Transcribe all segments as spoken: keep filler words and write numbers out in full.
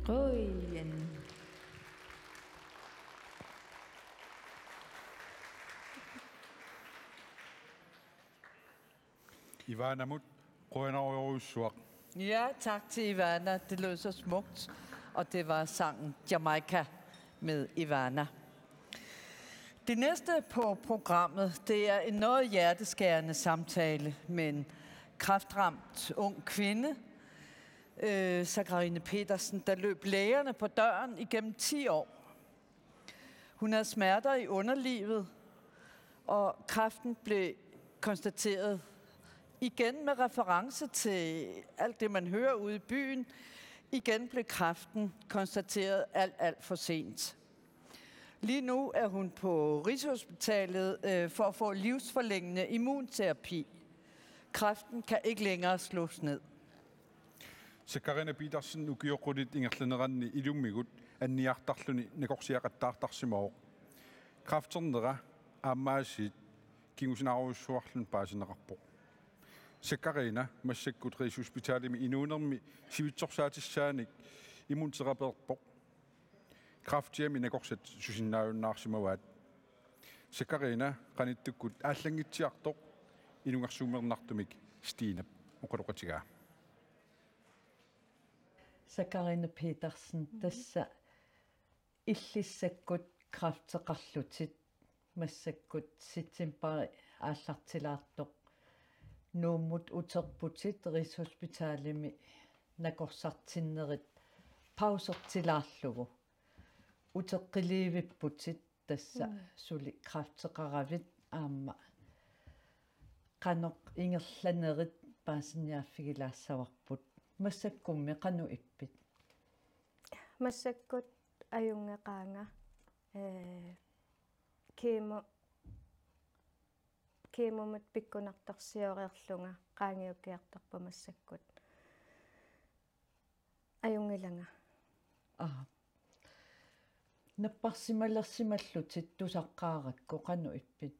Qujan. Ivanamut qujanarujussuaq. Ja, tak til Ivana. Det lød så smukt. Og det var sangen Jamaica med Ivana. Det næste på programmet, det er en noget hjerteskærende samtale med en kræftramt ung kvinde, øh, Sakarine Petersen, der løb lægerne på døren igennem ti år. Hun havde smerter i underlivet, og kræften blev konstateret igen med reference til alt det, man hører ude i byen. Igen blev kræften konstateret alt, alt for sent. Lige nu er hun på Rigshospitalet øh, for at få livsforlængende immunterapi. Kræften kan ikke længere slås ned. Sakarina Petersen, ukiut qulit ingerlaneranni ilumigut anniartarluni nakorsiaqattaartarsimavoq. Kræfternera aamma aasiit kingusinaarujussuarluni paasineqarpoq. Sakarina massakkut Rigshospitalimi inuunermi sivitsorsaatissaanik immunterapeerpoq. Kræftiami nakorsat susinnaajunnaarsimavaat. Sakarina qanittukkut aallanngitsiartoq inungersuummernartumik Stinep oqaloqatigaa. Sakarina Petersen, tassa illissakkut kræfteqarlutit massakkut september aallartilaartoq Nuummut uterputit Rigshospitalimi nakorsartinnerit pausertilaarlugu. Uteqqiliivipputit tassa. Mm. Suli kræfteqaravit aamma qanoq ingerlanerit paasiniaaffigilaassavarput. Massakkummi qanoq ippit? Massakkut ajunngeqaanga, ee, kemo, kemomut pikkunartorsioreerlunga qaangiukkiartorpoq massakkut. Ajunngilanga. Aa. Napparsimalersimallutit tusaqqaarakku qanoq ippit?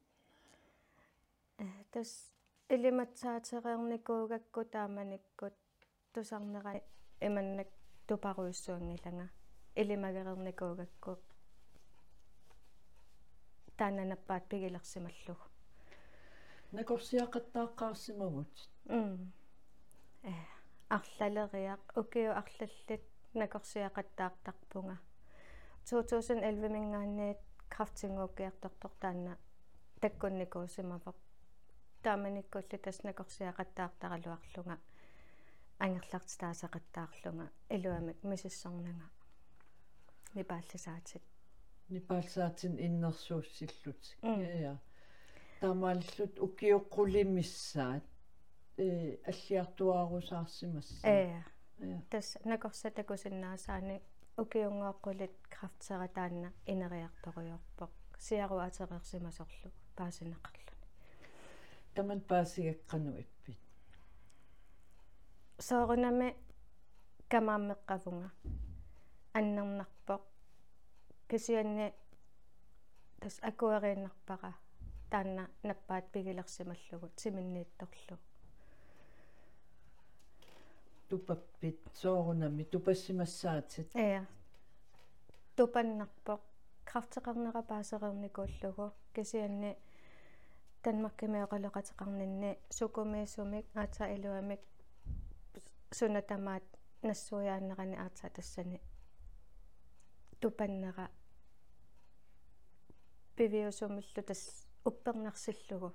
Ee, tassa ilimatsaatereernikuugakku taamanikkut tusarnerani imannak tuparujussuanngilanga. Ilimagereernikuugakku taanna nappaat pigilersimallugu. Nakorsiaqattaaqqaarsimavutit? Mm. Ee, arlaleriaq, ukiut arlallit nakorsiaqattaartarpunga. To tusind elleve-minngaanniit kræftinnguukkiartortoq taanna takkunnikuusimavoq. Taamanikkulli tassa nakorsiaqattaartaraluarlunga angerlartitaasaqattaarlunga iluamik misissornanga nipaallisaatit. Nipaallisaatit innersuussillutik. Mm. Ja, ja. Taamaalillutit ukiut qulit missaat, ee, alliartuaarusaarsimassavat. Ja. Ja. Tassa nakorsat takusinnaasaanni ukiunngooq qulit kræftera taanna ineriartorujoorpoq. Siaruaatereersimasorlu paasineqarluni. Tamanna paasigakku qanoq ippit? Soorunami kamaammeqqavunga. Annernarpoq. Kisianni tassa akueriinnarpara taanna nappaat pigilersimallugu timinniittorlu. Tupappit soorunami tupassimassaatit? Ja. Tupannarpoq. Kræfteqarnera paasereernikuullugu kisianni Danmarkimi oqaloqateqarninni sukumiisumik aatsaat iluamik suna tamaat nassuiaanerani aatsaat tassani tupannera piviusumillu tassa uppernarsillugu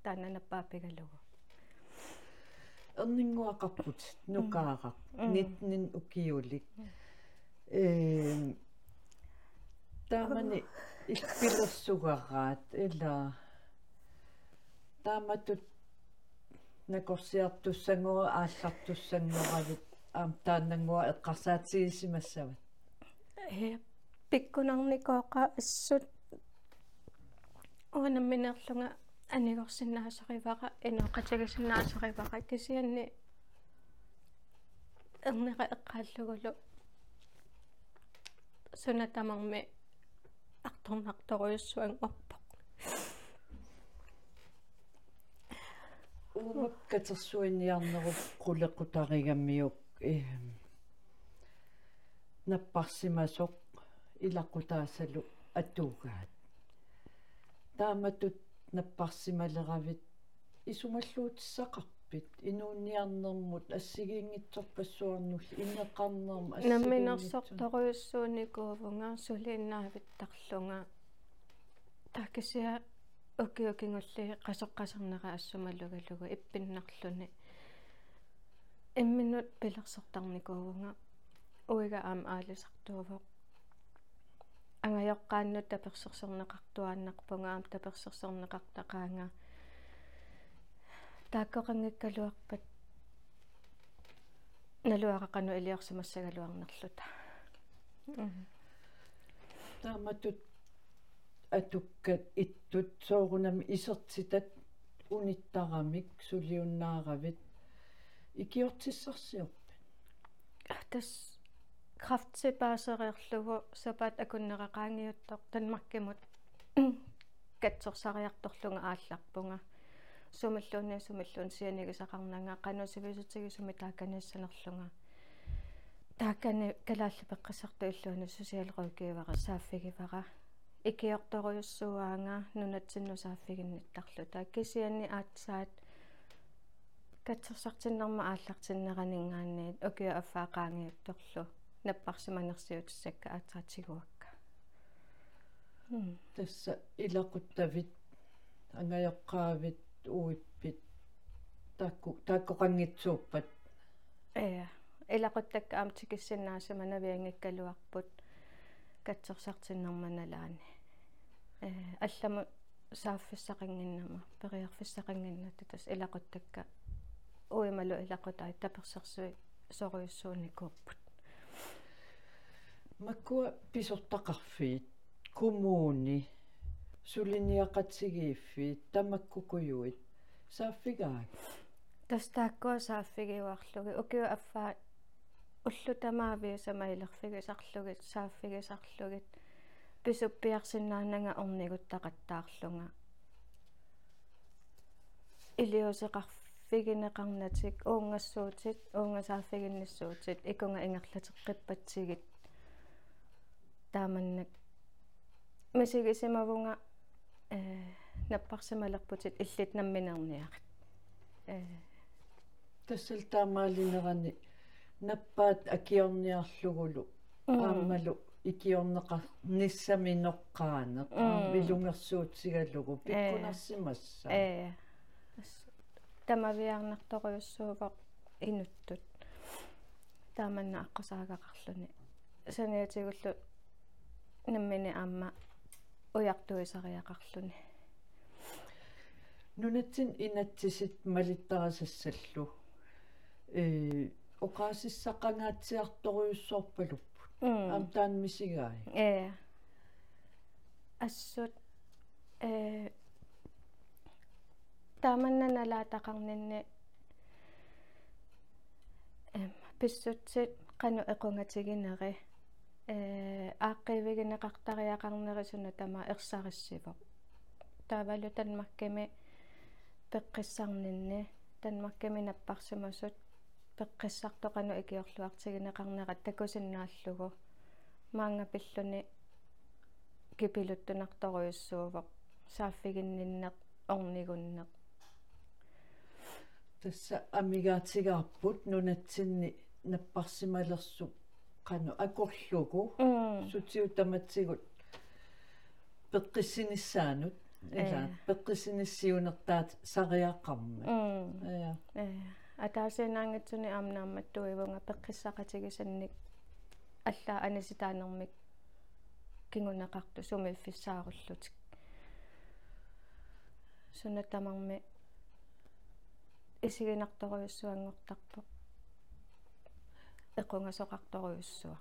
taanna nappaat pigalugu. Erninnguaqarputit, mm, nukaaraq, mm, nitten ukiulik. Mm. Ee, taamani ippilersugaraat, ilaa, taamatut nakorsiartussanngorit aallartussanngoravit aamma taannannguaq eqqarsaatigisimassavat? Ee, pikkunarnikooqaat assut. Uanga nammineerlunga anigorsinnaasorivara, inooqatigisinnaasarivara, kisianni ernera eqqaallugulu suna tamarmi artornartorujussuanngorpoq. Uuma katersuiniarnerup qulequtarigamiuk, eh, napparsimasoq ilaqutaasalu atugaat. Taamatut napparsimaleravit isumalluutissaqarpit inuuniarnermut assigiinngitsorpassuarnullu ineqarnermut assigiinngitsorn- Namminersortorujussuunikuuvunga suliinnaavittarlunga. Taava kisianni ukioq kingulleq qasoqqasarnera assut malugalugu ippinnarluni. Imminut pilersortarnikuuvunga uiga aamma aalisartuuvoq. Angajoqqaannut tapersersorneqartuaannarpunga aamma tapersersorneqartaqaanga. Taakkoqanngikkaluarpat naluara qanoq iliorsimassagaluarnerluta. Mm. Taamatut atukkat ittut soorunami isertitat unittaramik suliunnaaravit ikiortissarsiorpit? Tassa kræfti paasereerlugu sapaatip akunnera qaangiuttoq Danmarkimut katsorsariartorlunga aallarpunga. Sumilluunniit sumilluunniit sianigisaqarnanga qanoq sivisutigisumik taakaniissanerlunga. Taakani Kalaallit Peqqissartut Illuanni socialrådgiveri saaffigivara. Ikiortorujussuuaanga nunatsinnut saaffiginnittarluta. Kisianni aatsaat katsorsartinnerma aallartinneraninngaanniit ukiup affaa qaangiuttorlu napparsimanersiutissakka aatsaat tiguakka. Mm. Tassa ilaquttavit, angajoqqaavit, uippit, taakku-, taakkoqanngitsuuppat? Ee, ilaquttakka aamma tikissinnaasumanavianngikkaluarput katsorsartinnerma nalaani. Ee, allamut saaffissaqannginnama, periarfissaqannginnatta tassa ilaquttakka uimalu ilaqutaat tapersersorujussuunikuupput. Makkua pisortaqarfiit, kommuni, suliniaqatigiiffiit, tamakkukujuit saaffigaagit? Tassa taakkua saaffigiuarlugit, ukiup affaa ullut tamaviisa mailerfigisarlugit, saaffigisarlugit, pisuppiarsinnaananga orniguttaqattaarlunga. Iliuuseqarfigineqarnatik uungassuutit, uunga saaffiginnissuutit, ikunga ingerlateqqippatsigit. Taamannak misigisimavunga, ee, napparsimalerputit illit nammineerniarit. Ee. Tassalu taamaalinerani nappaat akiorniarlugulu, mm, aammalu ikiorneqarnissaminoqqaaneq, mm, aamma ilungersuutigalugu, ee, pikkunarsimassaaq. Ee. Assut tamaviaarnartorujussuuvoq inuttut. Taamanna aqqusaagaqarluni. Saniatigullu nammineq aamma ujartuisariaqarluni. Nunatsinni inatsisit malittarisassallu, ee, oqaasissaqangaatsiartorujussuarpalupput. Mm. Aamma taanna misigaai? Ee. Assut, ee, taamanna nalaataqarninni, em, pissutsit qanoq equngatigineri, ee, aaqqiivigineqartariaqarneri suna tamaat ersarissivoq. Taavalu Danmarkimi peqqissarninni, Danmarkimi napparsimasut peqqissartut qanoq ikiorluartigineqarnerat takusinnaallugu maanga pilluni kipiluttunartorujussuuvoq, saaffiginninneq, ornigunneq. Tassa amigaatigaarput nunatsinni napparsimalersut qanoq akorlugu, mm, sutigut tamatigut peqqissinissaanut, ila, ee, peqqissinissiunertaatsariaqarmat. Mm. Ja. Ee, ataasiinnaanngitsunik aamma naammattuivunga peqqissaqatigisannik allaat anisitaanermik kinguneqartut sumiiffissaarullutik. Suna tamarmi isiginartorujussuanngortarpoq. Equngasoqartorujussuaq.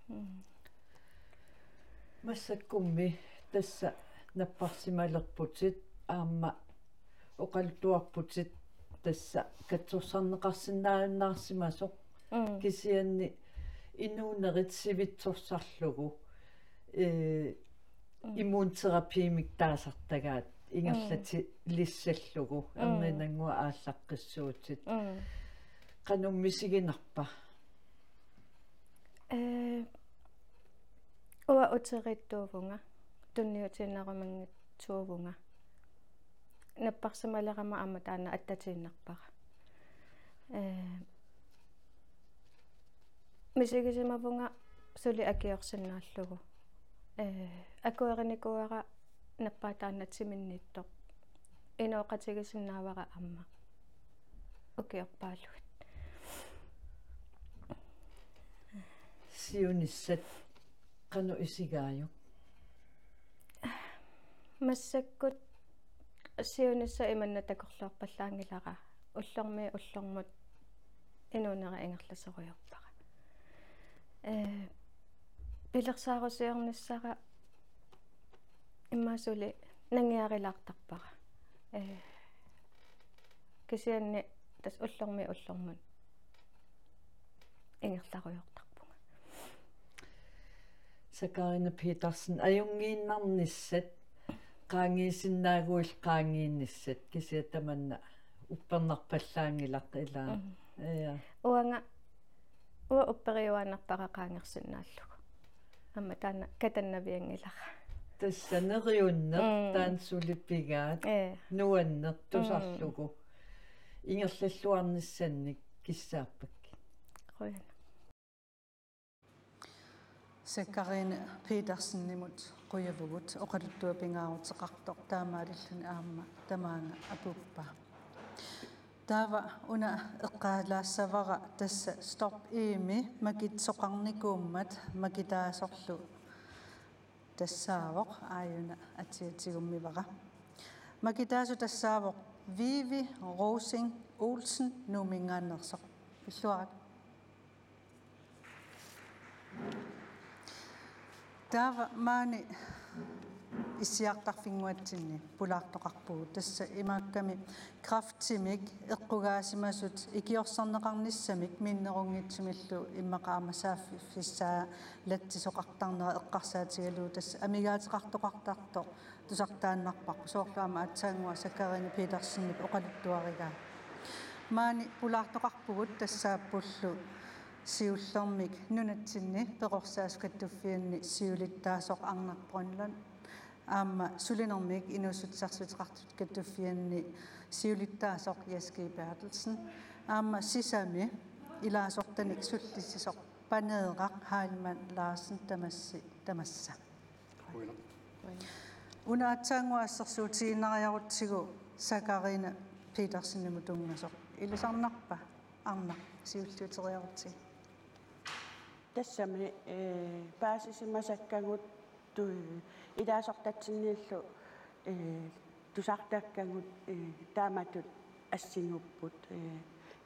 Mm. Massakkummi tassa napparsimalerputit aamma oqaluttuarputit tassa katsorsarneqarsinnaajunnaarsimasoq. Mm. Kisianni inuunerit sivitsorsarlugu, ee, mm, immunterapiimik taasartagaat, mm, ingerlatilissallugu, mm, erniinnannguaq aallaqqissuutit. Mm. Qanoq misiginarpa? Ee, uanga uteriittuuvunga, tunniutiinnarumanngitsuuvunga. Napparsimalerama aamma taanna attatiinnarpara. Ee, misigisimavunga suli akiorsinnaallugu. Ee, akuerinikuuara nappaataannat siminniittoq. Inooqatigisinnaavara aamma ukiorpaalugit. Siunissat qanoq isigaajuk? Massakkut siunissaq imanna takorloorpallaanngilara, ullormiit ullormut inuunera ingerlasorujoorpara. Ee, pilersaarusiornissara immaqa suli nangiarilaartarpara. Ee, kisianni tassa ullormiit ullormut ingerlarujoortarpunga. Sakarina Petersen, ajunngiinnarnissat, qaangiisinnaaguit qaangiinnissat, kisianni tamanna uppernarpallaanngilaq ilaa. Mm. Ja. Uanga, uanga upperiuaannarpara qaangersinnaallugu. Aamma taanna katannavianngilara. Tassa neriunneq, mm, taanna suli pigaat, ee, nuanneq, mm, tusarlugu. Ingerlalluarnissannik kissaappakkit. Qujanaq. Sakarina Petersenimut qujavugut, oqaluttuaq pingaaruteqartoq taamaalilluni aamma tamaanga apuuppaa. Taava una eqqaalaassavara tassa Stop E-mi makitsoqarnikuummat makitaasorlu tassaavoq, aajuna atia tigummivara. Makitaasoq tassaavoq Vivi Rosing Olsen Nuumminngaanneersoq. Pilluarit. Taava maani issiartarfinnguatsinni pulaartoqarpugut. Tassa imaakkami kræftimik eqqugaasimasut ikiorserneqarnissamik minnerunngitsumillu immaqa aamma saaffissaalatsisoqartarnera eqqarsaatigalugu tassa amigaateqartoqartartoq tusartaannarparput, soorlu aamma aatsaannguaq Sakarina Petersenip oqaluttuarigaa. Maani pulaartoqarpugut tassaappullu siullermik nunatsinni Perorsaasut Kattuffianni siulittaasoq Arnaq Brønlund, aamma sulinermik Inuussutissarsiuteqartut Kattuffianni siulittaasoq Jess G. Berthelsen, aamma sisami ilaasortanik sullissisoq Paneeraq Heilmann Larsen, tamassi tamassa. Qujanaq. Una aatsaannguaq assersuutigiinnariarutsigu Sakarina Petersenimut tunngasoq. Ilisarnarpa, Arnaq, siulliuteriarutsigit? Tassami, ee, paasisimasakkagut tu-, ilaasortatsinniillu, ee, tusartakkagut, ee, taamatut assiguupput, ee,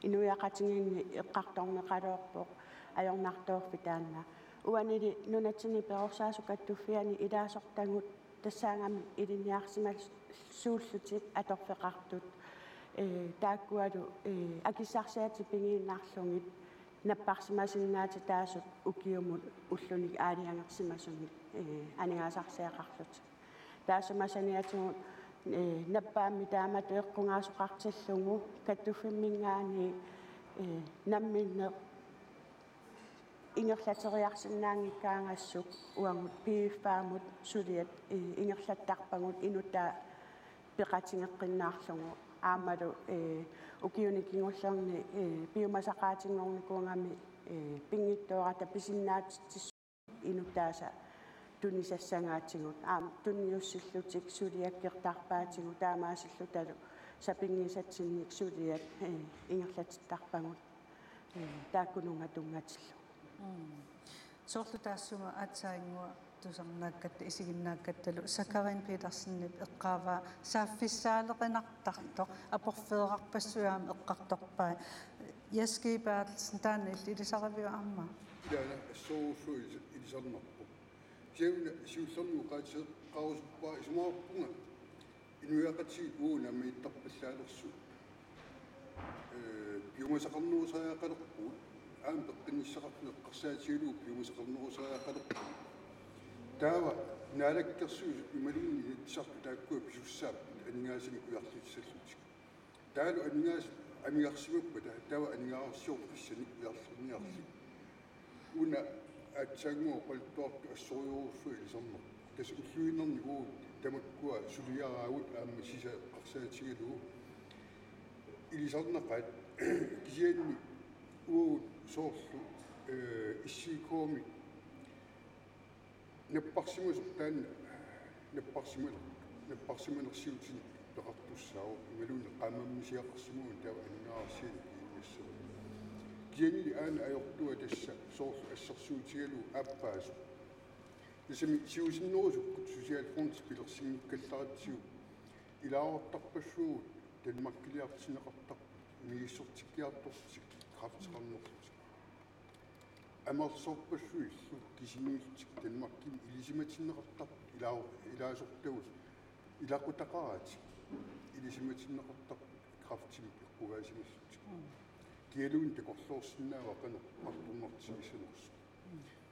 inuiaqatigiinni eqqartorneqareerpoq ajornartorfik taanna. Uanili nunatsinni Perorsaasut Kattuffianni ilaasortagut tassaagami ilinniarsimasuullutik atorfeqartut, ee, taakkualu, ee, akissarsiatik pigiinnarlugit napparsimasinnaatitaasut ukiumut ullunik aalajangersimasumik, ee, aningaasarsiaqarlutik. Taassuma saniatigut, ee, nappaammik taamatut eqqugaasoqartillugu kattuffimminngaanniit, ee, namminneq ingerlateriarsinnaanngikkaangassuk uagut P F A-mut suliat, ee, ingerlattarpagut inuttaa peqatigeqqinnaarlugu. Aammalu, ee, ukiuni kingullerni, ee, piumasaqaatinngornikuugami, ee, pinngitsoorata pisinnaatitsissutit inuttaasa tunisassagaatigut. Aamma tunniussillutik suliakkertarpaatigut taamaasillutalu sapinngisatsinnik suliat, ee, ingerlatittarpagut, ee, taakkununnga tunngatillugu. Mm. Soorlu taassuma aatsaannguaq tusarnaakkatta, isiginnaakkattalu Sakarina Petersenip eqqaavaa saaffissaalerinartartoq aporfeerarpassuit aamma eqqartorpai. Jess G. Berthelsen, taanna illit ilisariviuk aamma? Ilaana assorujussuaq ilis-, ilisarnarpoq. Kisianni una siullermik oqaatsit-, oqaatsit-, oqaaseqarusuppara, isumaqarpunga inuiaqatigiit uagut naammattarpallaalersut, ee, piumasaqarnerusariaqalerpugut, aamma peqqinnissaqarluni eqqarsaatigalugu piumasaqarnerusariaqalerpugut. Taava Naalakkersuisut imaluunniit Inatsisartut taakkua pisussaapput aningaasanik ujarlississallutik. Taavalu aningaasat amigarsimappata taava aningaasarsiorfissanik ujarlerniarlutik. Una aatsaannguaq oqaluttuartut assorujussuaq ilisarnarpoq. Tassa ulluinnarni uagut tamakkua suliaraagut aamma sisap eqqarsaatigalugu ilisarnaqaat. Kisianni uagut soorlu, eh, S I K-mi napparsimasoq taanna napparsimaner-, napparsimanersiutinik peqartussaavoq imaluunniit qaammammisiaqarsimaguni taava aningaasarsianik piinnassavaa. Kisiannili aana ajortua tassa soorlu assersuutigalugu aappaasoq. Tassami siusinnerusukkut socialfondit pilersinngikkallarisigut ilaasortarpassuagut Danmarkiliartinneqartarput misissortikkiartorlutik kræfteqarnerlutik. Amerlasoorpassuillu kisimiillutik Danmarkimi ilisimatinneqartarput ilaa-, ilaasortagut ilaqutaqaratik ilisimatinneqartarput kræftimik eqqugaasimallutik. Kialuunniit takorloorsinnaavaa qanoq artornartigissanersoq.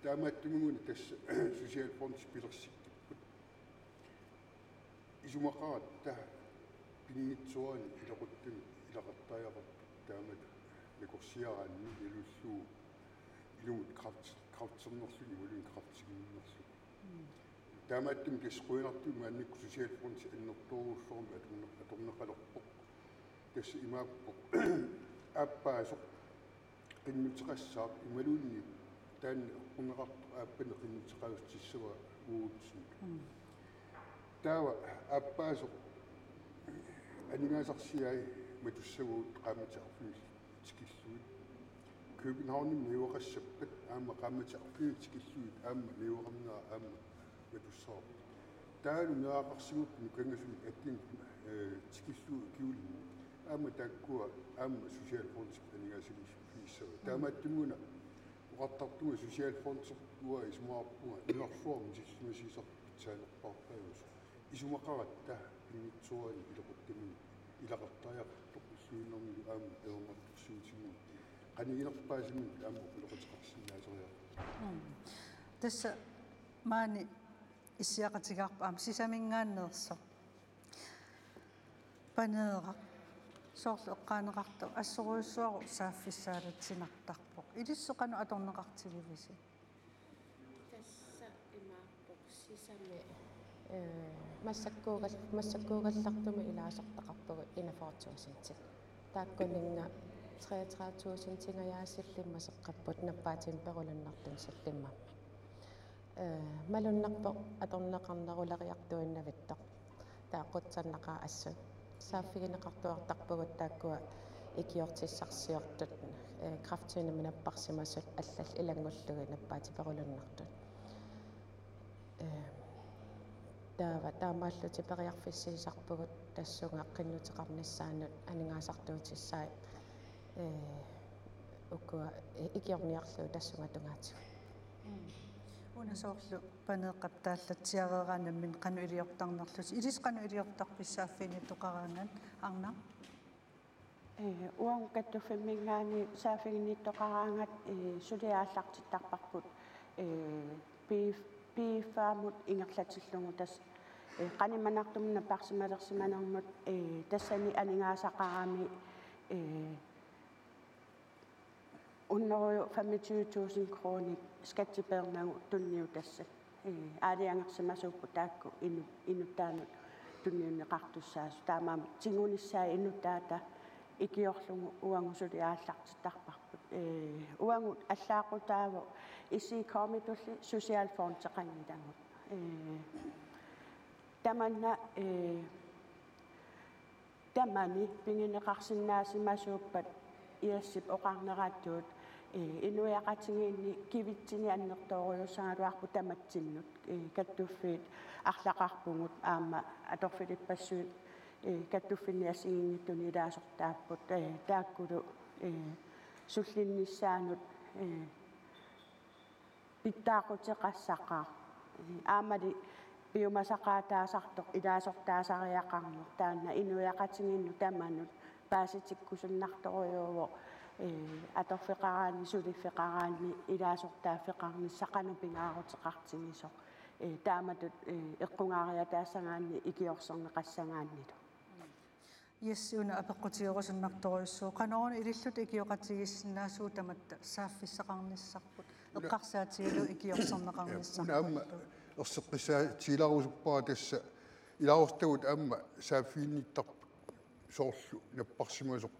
Taamaattumik-una tassa socialfondit pilersikkipput. Isumaqaratta pinngitsoorani ilequttamik ilaqartariaqartoq taamatut nakorsiaraanni nalullugu ilumut kræft-, kræfternerluni imaluunniit kræftiginninnerluni. Taamaattumik tassa qujanartumik maannakkut socialfondit annertoorujussuarmik atorne-, atorneqalerpoq. Tassa imaappoq aappaasoq qinnuteqassaaq imaluunniit taanna eqqunneqartoq aappani qinnuteqassutissavaa uagutsinnut. Taava aappaasoq aningaasarsiai matussavagut qaammatit arfineq tikillugit. Københavnimi najugaqassappat aamma qaammatit arfineq tikillugit aamma najugaqarnera aamma matussavarput. Taavalu meeraqarsimagukku nukangasunik attenit, eh, tikillugu ikiulinnut. Aamma taakkua aamma socialfondip aningaasaliiffigissavat. Taamaattumik-una oqartartunga socialfondit uanga isumaqarpunga nunarsuarmi sillimasiisartut pitsaanerpaarpaajusoq. Isumaqaratta pinngitsoorani ilequttamik ilaqartariaqartoq ulluinnarnilu aamma ajornartorsiutiminnik qaniginerpaasaminik aamma oqaloqateqarsinnaasariaqarpoq. Tassa maani issiaqatigaarput aamma sisaminngaanneersoq. Paneeraq. Soorlu eqqaaneqartoq assorujussuaq saaffissaalatinartarpoq. Ilissi qanoq atorneqartigivisi? Tassa imaappoq sisami, eh, massakkuugal-, massakkuugallartumik ilaasortaqarpugut enogfyrre tusindit. Taakkuninnga treogtredive tusindingajaat sillimmaseqqapput nappaatinik perulernartunik sillimmammat. Eh, malunnarpoq atorneqarneruleriartuinnavittoq. Taava qutsannaqaaq assut. Saaffigineqartuartarpugut taakkua ikiortissarsiortut, eh, kræftinimik napparsimasut allallu ilanngullugit nappaatit perulernartut. Eh, taava taamaallutik periarfissiisarpugut tassunga qinnuteqarnissaannut aningaasartuutissai, eh, ukua ikiorniarlugit tassunga tungaatigut. Una soorlu Paneeqqap taallatsiareeraa nammineq qanoq iliortarnerlusi. Ilissi qanoq iliortarpisi saaffiginnittooqaraangat, Arnaq? Eh, uagut kattuffimminngaanniit saaffiginnittooqaraangat, eh, suli aallartittarparput, eh, P F, P F-imut ingerlatillugu tassa, eh, qanimanartumut napparsimalersimanernut, eh, tassani aningaasaqarami, eh, hundrede femogtyve tusind kroner skattipeernagu tunniutassat. Eh, aalajangersimasuupput taakku inu-, inuttaannut tunniunneqartussaasut. Taamaammat tigunissaa inuttaata ikiorlugu uagut suli aallartittarparput. Eh, uagut allaaqutaavoq S I K-mitulli socialfondseqanngilagut. Eh, tamanna, eh, tamani pigineqarsinnaasimasuuppat Jersip oqarneratuut, eh, inuiaqatigiinni kivitsinni annertoorujussuugaluarput tamatsinnut, eh, kattuffiit arlaqarpugut aamma atorfilippassuit, eh, kattuffinni assigiinngitsunik ilaasortaapput, eh, taakkulu, eh, sullinnissaannut, eh, pitsaaquteqassaqaaq. Aammali piumasaqaataasartoq ilaasortaasariaqarneq taanna inuiaqatigiinnut tamanut paasitikkusunnartorujuuvoq, eh, atorfeqaraanni, suliffeqaraanni, ilaasortaaffeqarnissaq qanoq pingaaruteqartigisoq. Eh, taamatut, eh, eqqungaariataassagaanni ikiorserneqassagaannilu. Yes, una apeqqutigerusunnartorujussuuvoq. Qanoruna ililluta ikioqatigiissinnaasugut tamatta saaffissaqarnissarput. Eqqarsaatigalugu ikiorserneqarnissaq. Una aamma erseqqissaatigilarusuppara tassa ilaasortagut aamma saaffiginnittarput soorlu napparsimasoq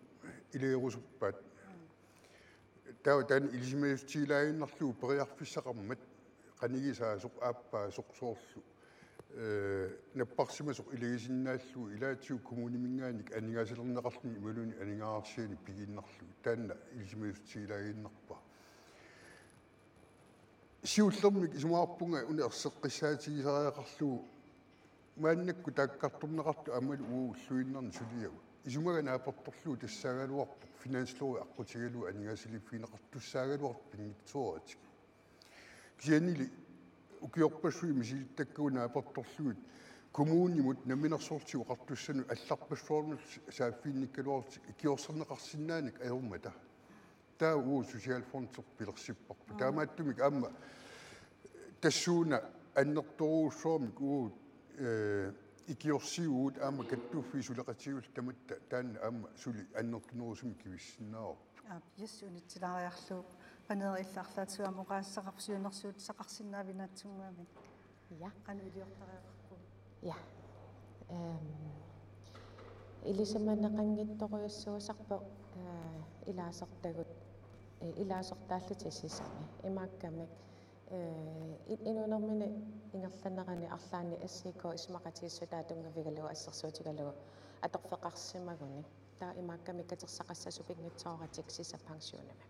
ilagerusuppaat. Taava taanna ilisimassutigilaaginnarlugu periarfissaqarmat qanigisaasoq aappaasoq soorlu, eh, napparsimasoq ilagisinnaallugu ilaatigut kommuniminngaanniit aningaasalerneqarluni imaluunniit aningaasarsianik pigiinnarlugu. Taanna ilisimassutigilaaginnarpara. Siullermik isumaqarpunga una erseqqissaatigisariaqarlugu maannakkut taakkartorneqartut aammalu uagut ulluinnarni suliagut. Isumaga naapertorlugu tassaagaluarpoq finanslovi aqqutigalugu aningaasaliiffigineqartussaagaluartoq pinngitsooratik. Kisiannili ukiorpassuit misilittakkagut naapertorlugit kommunimut Namminersorlutik Oqartussanut allarpassuarnut saaffiginnikkaluarlutik ikiorserneqarsinnaaneq ajormata. Taava uagut socialfondserput pilersipparput. Aap. Taamaattumik aamma tassuuna annertoorujussuarmik uagut, eh, ikiorsivugut aamma kattuffiit suleqatigiilluta tamatta taanna aamma suli annertunerusumik kivissinnaavarput. Aap, yes, unitsilaariarlugu. Paneeraq, illit arlaatigut aamma oqaaseqarpoq siunnersuutissaqarsinnaavit naatsunnguamik. Ja. Qanoq iliortariaqarpugut? Ja. Ehm, ilisimaneqanngitsorujussuusarpoq, eh, ilaasortagut, eh, ilaasortaallutik sisamat. Imaakkamik, eh, i-, inuunermini ingerlanerani arlaanni S I K isumaqatigiissutaata tunngavigalugu assersuutigalugu atorfeqarsimaguni. Taava imaakkamik katersaqassasut pinngitsooratik sisap pensionimi.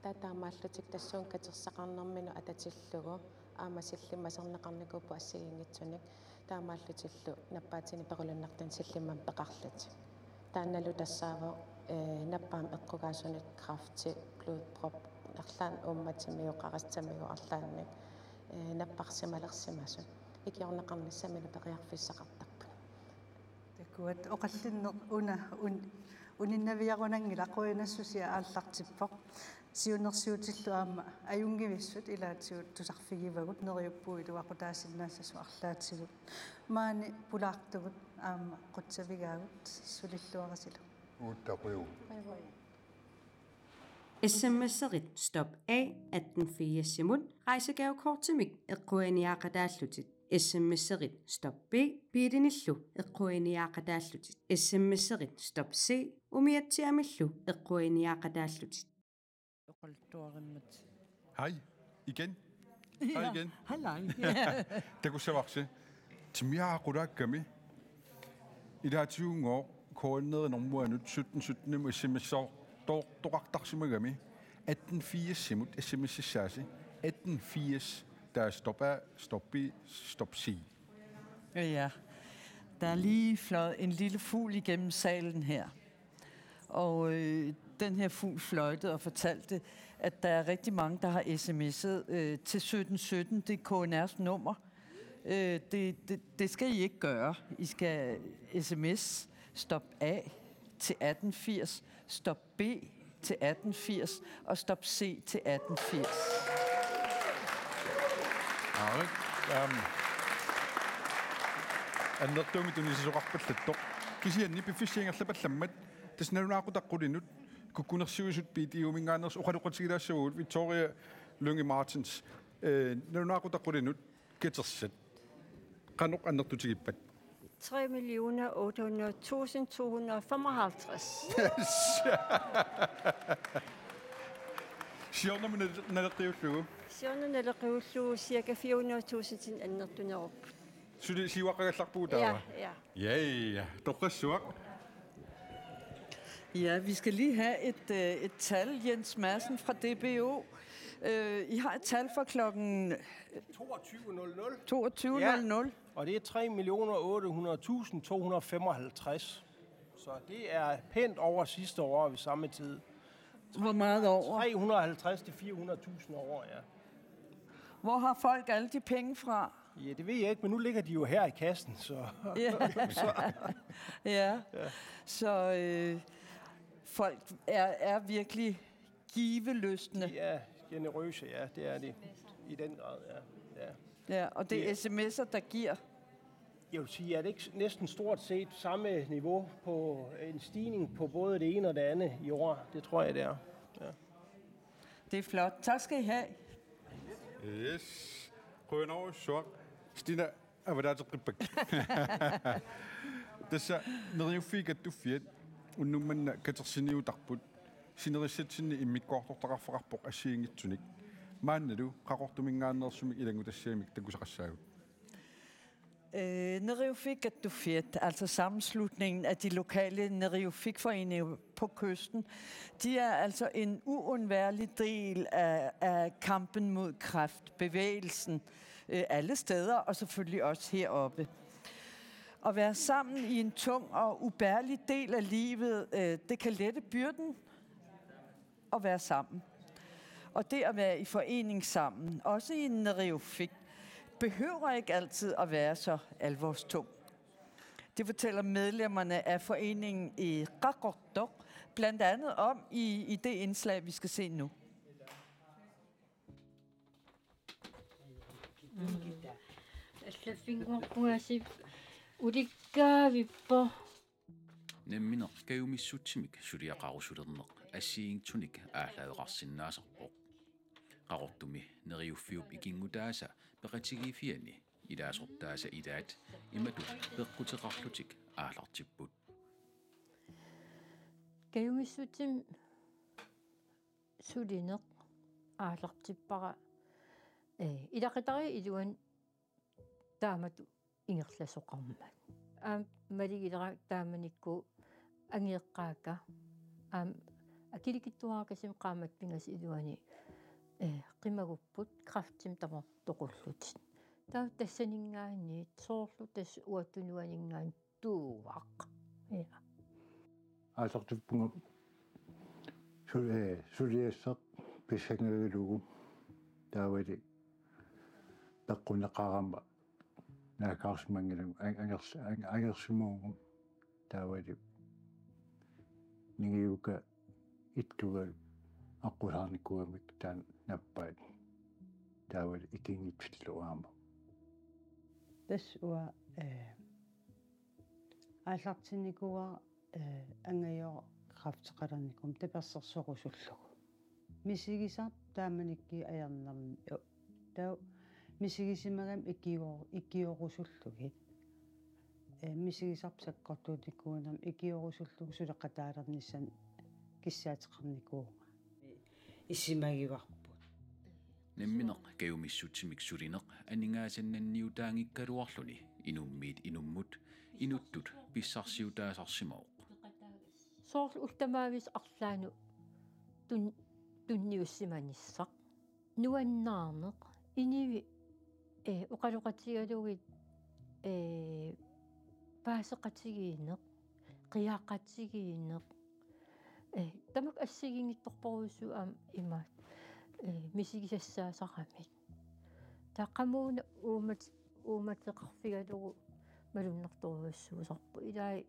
Taava taamaallutik tassuuna katersaqarnerminut atatillugu aamma sillimmaserneqarnikuupput assigiinngitsunik. Taamaallutillu nappaatinik pequlunnartunik sillimmamik peqarlutik. Taannalu tassaavoq, eh, nappaamik eqqugaasunut kræfti, blodprop, arlaannik uummatimigut, qarassammigut arlaannik, eh, napparsimalersimasut. Ikiorneqarnissaminut periarfissaqartarput. Takuat, oqallinneq una un-, uninnaviarunanngilaq, qujanassusia aallartippoq. Siunnersuutillu aamma ajunngivissut ilaatigut tusarfigivagut, neriuppugut iluaqutaasinnaassasoq arlaatigut. Maani pulaartugut aamma qutsavigaagut, sulilluarisilu. Uutaquu. S M S-erit Stop A atten firsimut rejsegavekortimik eqquiniaaqataallutit. S M S-erit Stop B biilinillu eqquiniaaqataallutit. S M S-erit Stop C umiatsiamillu eqquiniaaqataallutit. Oqaluttuarimmat. Hej igen. Hej igen. Halløj. Takussavarsi. Timmiaa qulaakkami. Ilaatigut K N R-ip normuanut sytten sytten-imut S M S-ertoqartarsimagami. Atten firsimut S M S-issaasi. Atten firs, der er Stop A, Stop B, Stop C. Ja. Der er lige fløjet en lille fugl igennem salen her. Og, øh, den her fugl fløjtede og fortalte, at der er rigtig mange, der har S M S'et, øh, til sytten sytten. Det er K N R's nummer. Øh, det, det, det skal I ikke gøre. I skal S M S Stop A til atten firs, Stop B til atten firs og Stop C til atten firs. Aarit. Aam. Annertuumik tunisasoqarpallattoq. Kisianni piffissap ingerlapallammat tassa nalunaaqutaq qulinut kukkunersiuisut B D U-minngaanneersut oqaloqatigilaassavagut, Victoria Lynge Martens. Eh, nalunaaqutaq qulinut katersat. Qanoq annertutigippat? Tre millioner otte hundrede tusind to hundrede og femoghalvtreds. Siornamut nal-, naleqqiullugu? Siornamut naleqqiullugu cirka fire hundrede tusind annertunerupput. Suli siuaqqagallarpugut taava? Ja, ja. Ja, ja. Torrassuaq. Ja, vi skal lige have et, øh, et tal, Jens Madsen fra D B O. Øh, I har et tal fra klokken toogtyve nul nul. Toogtyve nul nul. Ja. Og det er tre millioner otte hundrede tusind to hundrede og femoghalvtreds. Så det er pænt over sidste år ved samme tid. Hvor meget over? Tre hundrede og halvtreds til fire hundrede tusind over, ja. Hvor har folk alle de penge fra? Ja, det ved jeg ikke, men nu ligger de jo her i kassen, så. Ja. Så, ja. Ja. Så, øh, folk er, er virkelig givelystne. De er generøse, ja, det er de. I den grad, ja. Ja. Ja, og det er, det er S M S'er, der giver. Jeg vil sige, er det ikke næsten stort set samme niveau på en stigning på både det ene og det andet i år? Det tror jeg, det er. Ja. Det er flot. Tak skal I have. Yes. Qujanarsuaq. Stina avalaateqqippat. Tassa Neriuffiit Kattuffiat unnuk manna katersiniutarput sinerissatsinni immikkoortortaqarfeqarpoq assigiinngitsunik. Maannalu Qaqortuminngaanneersumik ilanngutassiamik takusaqassaagut. Øh, Neriuffiit Kattuffiat, altså sammenslutningen af de lokale Neriuffiit-foreninger på kysten, de er altså en uundværlig del af, af kampen mod kræftbevægelsen, øh, alle steder og selvfølgelig også heroppe. At være sammen i en tung og ubærlig del af livet, øh, det kan lette byrden at være sammen. Og det at være i forening sammen, også i en Neriuffik, behøver ikke altid at være så alvorstung. Det fortæller medlemmerne af foreningen i Qaqortoq blandt andet om i, i det indslag, vi skal se nu. Allaffinnguarpungasip ulikkaavippo. Nammineq kajumissutsimik suliaqarusulerneq assigiinngitsunik aallaaveqarsinnaasarpoq. Qaqortumi Neriuffiup ikinngutaasa peqatigiiffiani ilaasortaasa ilaat imatut peqquteqarlutik aallartipput. Kajumissutsimik sulineq aallartippara, ee, ilaqutariit iluanni taamatut ingerlasoqarmat. Aamma maligilera taamanikkut angajoqqaakka. Aamma akilikitsuarakasimi qaammatit pingasut iluanni, ee, qimagupput kræftimik tamarmik toqullutik. Taava tassaninngaanniit soorlu tassa uattut nuanninngaanniit tuuaq. Ja. Aallartippunga su-, ee, suliassaq pissangagalugu taavali peqquneqarama naaggaarsimanngilanga ang-, angers-, ang-, angersimavugut taavali ningiukka ittugalu aqqusaarnikuugamik taanna nappaat taavali ikinngitsillugu aamma. Tassa uanga, ee, aallartinnikuuara, ee, angajoq kræfteqalernikuummat tapersersorusullugu. Misigisarput taamanikkut ajornermi, jo, taava misigisimagami ikio-, ikiorusullugit. Ee, misigisarput sakkortuutikuunermi ikiorusullugu suleqataalernissaanut kissaateqarnikuuvunga. Isumagivarput. Nammineq kajumissutsimik sulineq aningaasannanniutaanngikkaluarluni inummiit inummut inuttut pissarsiutaasarsimavoq. Soorlu ullut tamaavisa arlaannut tun-, tunniussimanissaq. Nuannaarneq, inuit, ee, oqaloqatigalugit, ee, paaseqatigiinneq, qiaqqatigiinneq, ee, tamakku assigiinngitsorpassuit aamma imaat, ee, misigisassaasaramik. Taava qamuuna uumat-, uumateqarfigalugu malunnartorujussuusarpoq. Ilai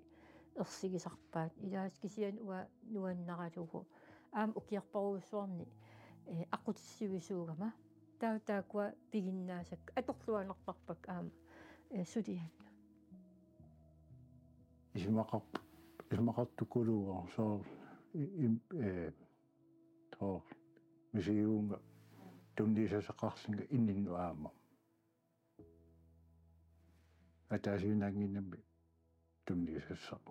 ersigisarpaat, ilai kisianni uanga nuannaralugu. Aamma ukiorpassuarni, ee, aqqutissivisuugama. Taava taakkua piginnaasakka atorluarnartarpakka aamma, ee, suliannut. Isumaqar-, isumaqartukuluuvoq soorlu i-, im-, ee, soorlu misigivunga tunniussaqarlunga inninnut aamma. Ataasiinnannginnami tunniussassaq.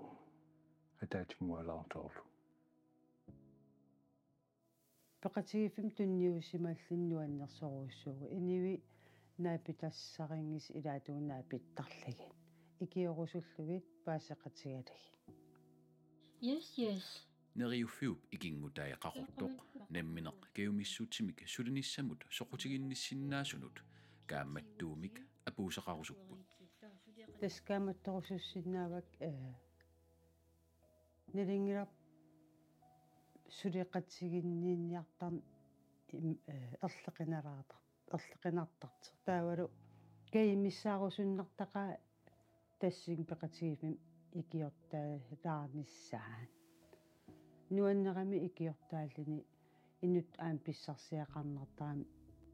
Ataatsimualaartoorlu. Peqatigiiffimmi tunniussimalluni nuannersorujussuuvoq. Inuit naapitassarinngisut ilaatigut naapittarlugit. Ikiorusullugit paaseqatigalugit. Yes, yes. Neriuffiup ikinngutai Qaqortoq nammineq kajumissutsimik sulinissamut soqutiginnissinnaasunut kaammattuumik apuussaqarusupput. Tassa kaammattorusussinnaavakka, ee, nalunngilarput suleqatiginninniartarneq im-, ee, erloqinalaartar-, erloqinartartoq. Taavalu kajumissaarusunnartaqaaq tassunga peqatigiiffimmi ikiortaalaanissaat. Nuannerami ikiortaalluni inuttut aamma pissarsiaqarnartarami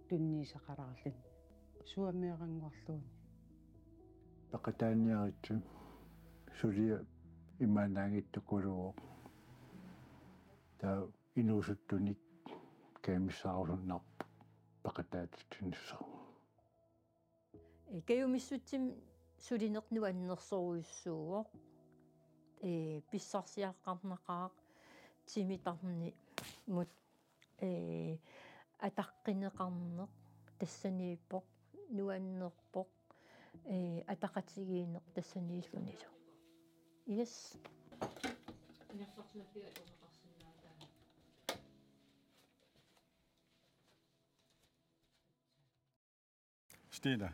tunniussaqalaarluni. Suameerannguarluunniit. Peqataaniaritsi suliaq imaannaanngittukuluuvoq. Taava inuusuttunik kajumissaarusunnarpoq. peqataatitsinissaat. Ee, kajumissutsimik sulineq nuannersorujussuuvoq. Ee, pissarsiaqqarnaqaaq timitarnimut, ee, ataqqineqarneq tassaniippoq, nuannerpoq, ee, ataqatigiinneq tassaniillunilu. Yes. Stine,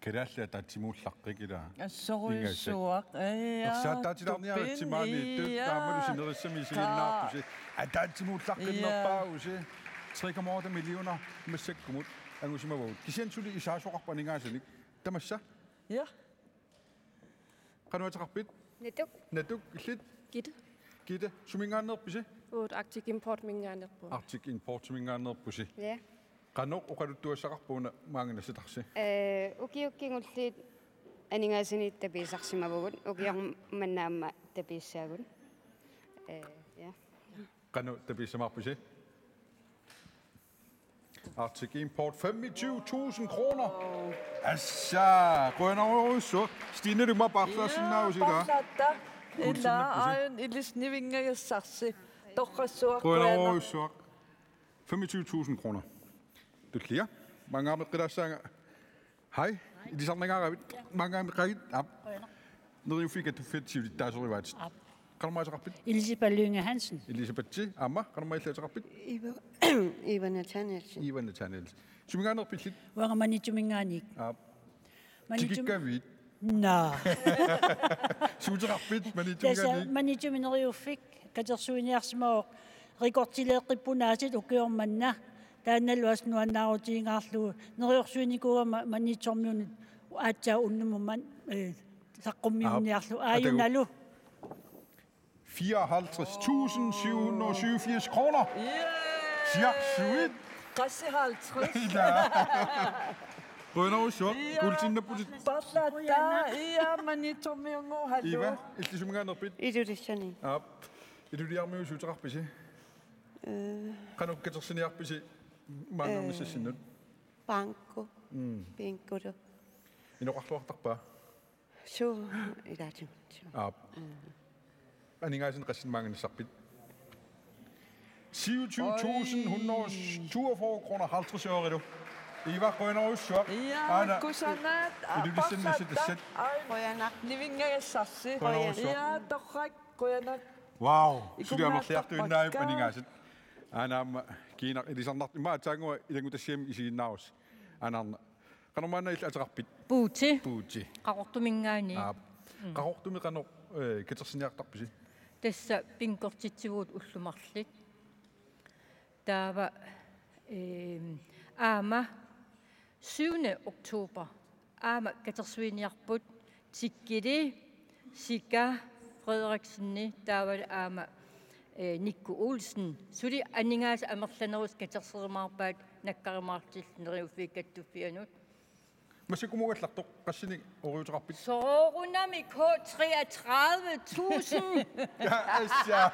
kalaallit ataatsimuullaqqikka ilaa. Assorujussuaq. Ingasak. Ja, ersaataatilaarniaritsi tupin, maani, tu-, ja. Taamalu sinerissami isiginnaartusi. Ataatsimuullaqqinnerpaavusi. Ja. Tre komma otte millioner massakkumut angusimavagut. Kisianni suli isaasoqarpoq aningaasanik. Tamassa? Ja. Qanoq ateqarpit? Natuk. Natuk, illit? Gitte. Gitte, suminngaanneerpisi? Uut Arctic Importiminngaanneerpunga. Arctic Importiminngaanneerpusi. Ja. Qanoq oqaluttuassaqarpa una maanga nassatarsi? Ee, ukiut kingulliit aningaasanik tapiissarsimavugut, ukioq manna aamma tapiissaagut. Ee, ja. Qanoq tapiissamaarpisi? Arctic Import femogtyve tusind kroner. Assa, qujanarujussuaq. Stine, du må bare flaske den her, ja, sige der. Parlaatta. Ila, aajuna ilissi nivinngajassarsi. Torrassuaq, qujanaq. Qujanarujussuaq. Femogtyve tusind kroner. Tullia. Maanngaanniit qilaassaanga. Hej. Ilisarnangaaravit. Maanngaanniit qagit. Aap. Qujanaq. Neriuffiit Kattuffiata siulittaasorivaat. Aap. Qanormaa ateqarpit? Elisabeth Lynge Hansen. Elisabeth, aamma, qanormaa illit ateqarpit? Eva, Eva Nathanielsen. Eva Nathanielsen. Suminngaanneerpit illit? Uanga Maniitsuminngaanniit. Aap. Maniitsum-, tikikkavit? Naa. Suuteqarpit, Maniitsuminngaanniit? Tassa Maniitsumi Neriuffik katersuiniarsimavoq. Rekordileeqqippunaasit ukioq manna. Taannalu assut nuannaarutigingaarlugu. Neriorsuinikuugama Maniitsormiunut aatsaat unnummut man-, ee, saqqummiunniarlugu. Aap. Aajunalu. Fireoghalvtreds tusind syv hundrede og syvogfirs kroner. Yay! Siarsuit. Qassit halvtreds. Ila. Qujanarujussuaq. Ja. Kuultinnapputit. Parlaatta. Ja, Maniitsormiunngooq, hallo. Eva, illit suminngaanneerpit? Ilulissani. Aap. Iluliarmiut suuteqarpisi? Ee. Qanoq katersiniarpisi maanngarnissassinnut? Ee, banko. Mm. Bingolu. Inoqarluartarpa? Suu, ilaatimut. Aap. Mm. Aningaasanik qassit maanngarnissarpit? Syvogtyve tusind hundrede og toogfyrre kroner halvtreds ørelu. Eva, qujanarujussuaq. Ja, aana, kusanaq, Ilulissani parlaatta. Nassatassaat. Aajuna. Qujanaq. Nivinngajassarsi. Qujanarujussuaq. Ja, torrak, qujanaq. Wow, suli amerliartuinnaajupput aningaasat. Aana aamma kiinaq ilisarnartoq, immaqa aatsaannguaq ilanngutassiami isiginnaarussi. Aana arnaq. Qanormaanna illit ateqarpit? Puuti. Puuti. Qaqortuminngaanniit. Aap. Mm. Qaqortumi qanoq, ee, katersiniartarpisi? Tassa bingortitsivugut ullut marluk. Taava, eem, aamma syvende oktober. Aamma katersuiniarput Tikkili, Sika Frederiksen, taavalu aamma, ee, Nikku Olsen. Suli aningaasat amerlanerusut katerserumaarpaat nakkarumaartut Neriuffiit Kattuffianut. Massakkumut ugallartoq qassinik oqaluuteqarpit? Soorunami K treogtredive tusind. Ja, assa.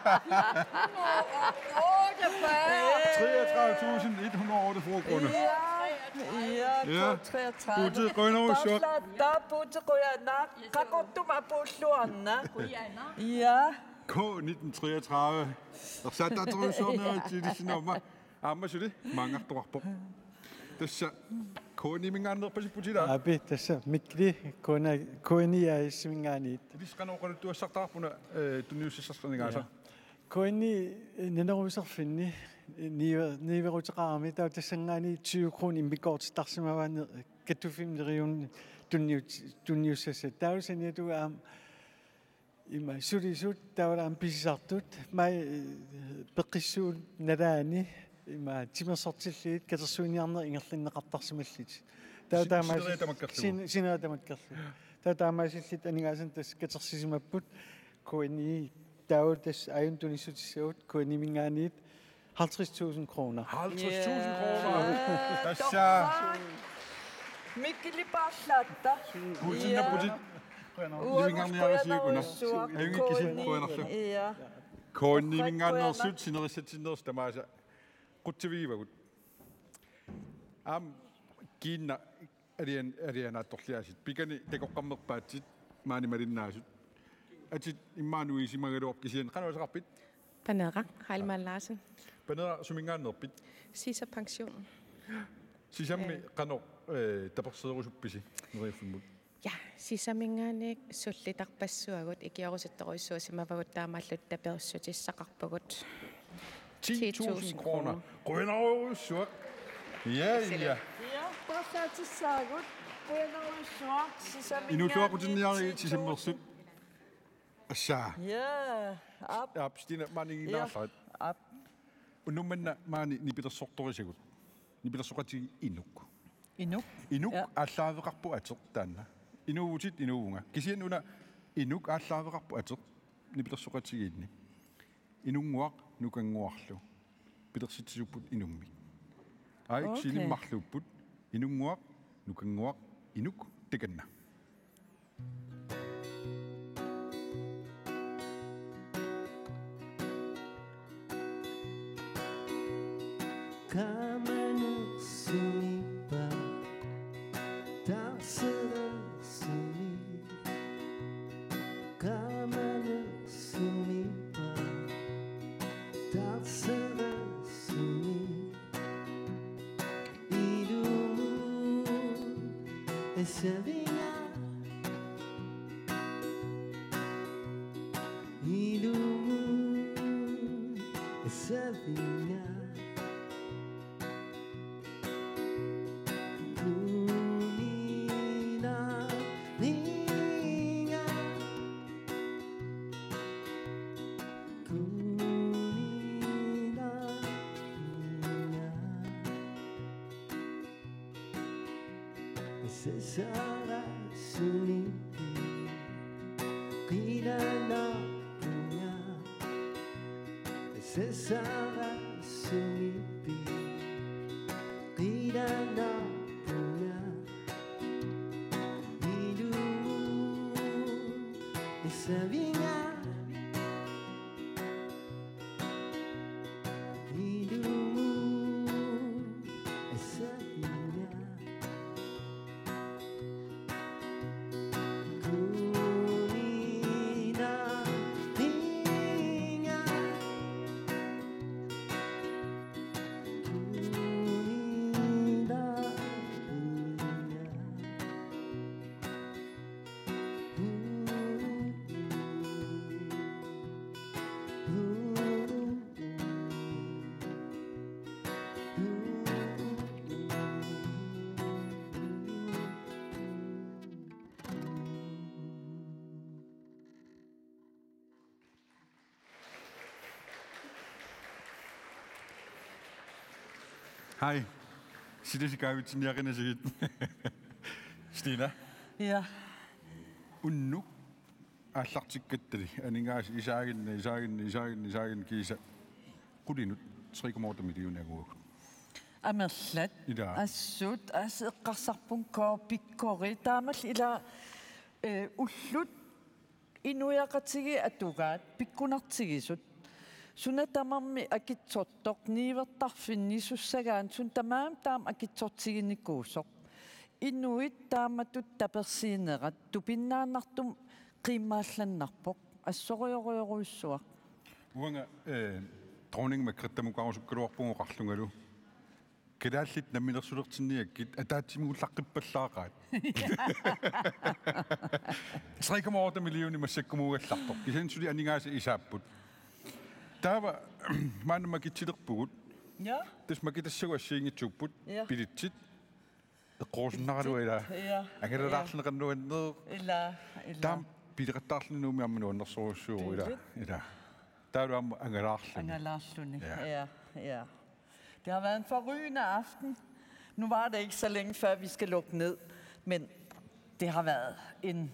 Treogtredive tusind et hundrede og otteogfyrre kroner. Ja, ja, ja. K treogtredive. Puuti, qujanarujussuaq. Parlaatta, Puuti, qujanaq. Qaqortumi apuulluarna. Ja. K nitten treogtredive. Ersaataaterujussuarnerit ilissinnut aamma. Aamma suli maanngartoqarpoq. Tassa K N I-minngaanneerpasipput ilaa? Aap, tassa Mikkel, K N I, K N I A/S-iminngaanniit. Ilissi qanoq oqaluttuassartaqarpa una, ee, tunniussassarsinnaasoq? Ja. K N I, ee, naneruuserfinni, ee, niue-, niueruteqarami, taava tassanngaanniit tyve kroner immikkoortittarsimavaat Kattuffimmi Neriuffimmi tunniut-, tunniussassat. Taava saniatigut aamma ima sulisut taavalu aamma pisisartut, mai, ee, peqqissuup nalaani ima timersortillugit katersuiniarneq ingerlanneqartarsimallutik. Taava si-, taamaas-, sineriak tamakkerlugu. Sin-, sineriak tamakkerlugu. Taava taamaasillutik aningaasanik tassa katersisimapput K N I, taava tassa aajuna tunissutissagut K N I-minngaanniit halvtreds tusind kroner. Halvtreds tusind kroner. Ja. Tassa. Mikkel, parlaatta. Kuultinnapputit. Ja. Nivinngarniarisiuk una. Qujanarujussuaq. Ajunngikkussi, qujanarlu. Ja. K N I-minngaanneersut sinerissatsinneersut tamaasa qutsavigivagut. Aamma kiinna alian-, alianaatsorliaasiit. Pikani takoqqammerpaatsit maani malinnaasut. Atit immaqa nuisimagaluarpit kisianni qanoq ateqarpit? Paneeraq Heilmann Larsen. Paneeraq, suminngaanneerpit? Sisap Pension. Sisammi Eh. qanoq, eh, taperseerusuppisi neriuffimmut? Ja, sisaminngaanniit sullitarpassuagut ikiorusuttorujussuusimavagut taamaallutik taperissutissaqarpugut. Ti tusind kroner. Qujanarujussuaq. Ja, ja. Ja, paarlaatissaagut. Qujanarujussuaq, sisaminngaanniit. Inuusuaqutinniarit ti tusind. Sisammersut. Assaa. Ja, aap. Aap, Stina, maaniiginnaallarit. Ja, aap. Unnuk manna maani nipilersortorisagut. Nipilersoqatigiit inuk. Inuk. Inuk Ja. aallaaveqarpoq ateq taanna. Inuuvutit, inuuvunga. Kisianni una inuk aallaaveqarpoq ateq nipilersoqatigiinni. Inunnguaq nukannguarlu. Pilersitsisuupput inummik. Aik Okay. silimmarluupput. Inunnguaq nukannguaq inuk, takanna. Qamanersumiippa, tarserersumik. Qamanersumiippa, tarserersumik. Ilumut assavinnga. Ilumut assavinnga. Kuninarninga. Kuninarninga. Sesara sunipi. Qilanapunga. Sesara sunipi. Qilanapunga. Ilumut assavinnga. Ilumut assavinnga. Kuninarninga. Kuninarninga. Hej. Sitasi kaavitsinniaqinassigit. Stina. Ja. Unnuk aallartikkattali aningaasat isaaginna, isaaginna, isaaginna, isaaginna kiisa qulinut tre komma otte millioner anguagut. Amerlat. Ilaa. Assut, as eqqarsarpunga pikkori. Taamal ila, eh, ullut inuiaqatigiit atugaat pikkunartigisut. Suna tamarmi akitsortoq niuertarfinni sussagaanni suna tamarmi taama akitsortiginikuusoq. Inuit taamatut tapersiinerat tupinnaannartumik qiimmaallannarpoq. Assorujorujorujussuaq. Uanga, eh, dronning Margrethe-mukarusukkaluarpugut oqarlungalu. Kalaallit namminersulertinniakkit ataatsimut ullaqqippallaaqaat. Tre komma otte millioner massakkumuugallartoq. Kisianni suli aningaasat isaapput. Taava maanna makitsilerpugut. Ja. Tassa makitassagut assigiinngitsuupput. Ja. Billetsit. Eqqorusunnaraluaq ilaa. Ja. Angalalaarluni qanoq nuanneq. Ilaa, ilaa. Taama pileqattaarluni Nuummi aamma nuannersorujussuuvoq ilaa. Tydeligt. Ilaa. Taavalu aamma angalaarluni. Angalaarluni. Ja. Ja, ja. Det har været en forrygende aften. Nu var det ikke så længe, før vi skal lukke ned, men det har været en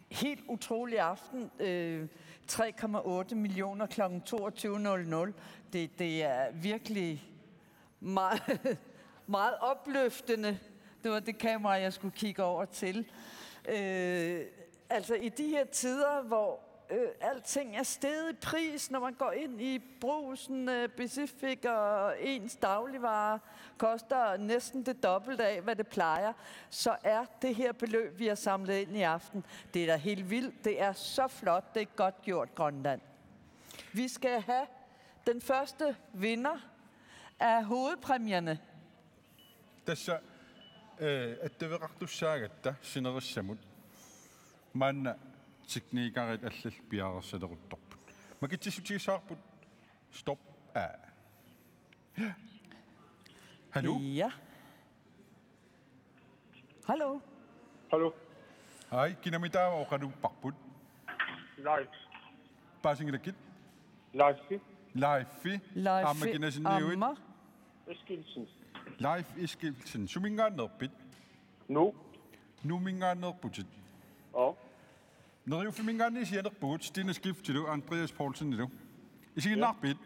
helt utrolig aften. Øh, tre komma otte millioner klokken toogtyve nul nul. Det, det er virkelig meget, meget opløftende. Det var det kamera, jeg skulle kigge over til. Øh, altså i de her tider, hvor Øh, alting er steget i pris, når man går ind i Brugsen, øh, Pacific, og ens dagligvarer koster næsten det dobbelte af, hvad det plejer, så er det her beløb, vi har samlet ind i aften, det er da helt vildt. Det er så flot. Det er godt gjort, Grønland. Vi skal have den første vinder af hovedpræmierne. Tassa, eh, attaveqartussaagatta sinerissamut. Maanna teknikerit allallu piareersaleruttorput. Makitsissutigissavarput stop A. Hallo? Ja. Hallo. Hallo. Hej, kinamitaava oqalupparput? Leif. Paasinngilakka? Leifi. Leifi. Leifi Aamma kinasinniuit? Aamma. Eskilsen. Leif Eskilsen. Suminngaanneerpit? Nuuk. Nuumminngaanneerputit. Oo. Neriuffimminngaanniit sianerpugut Stine Skiftilu Andreas Poulsenilu. Isiginnaarpit?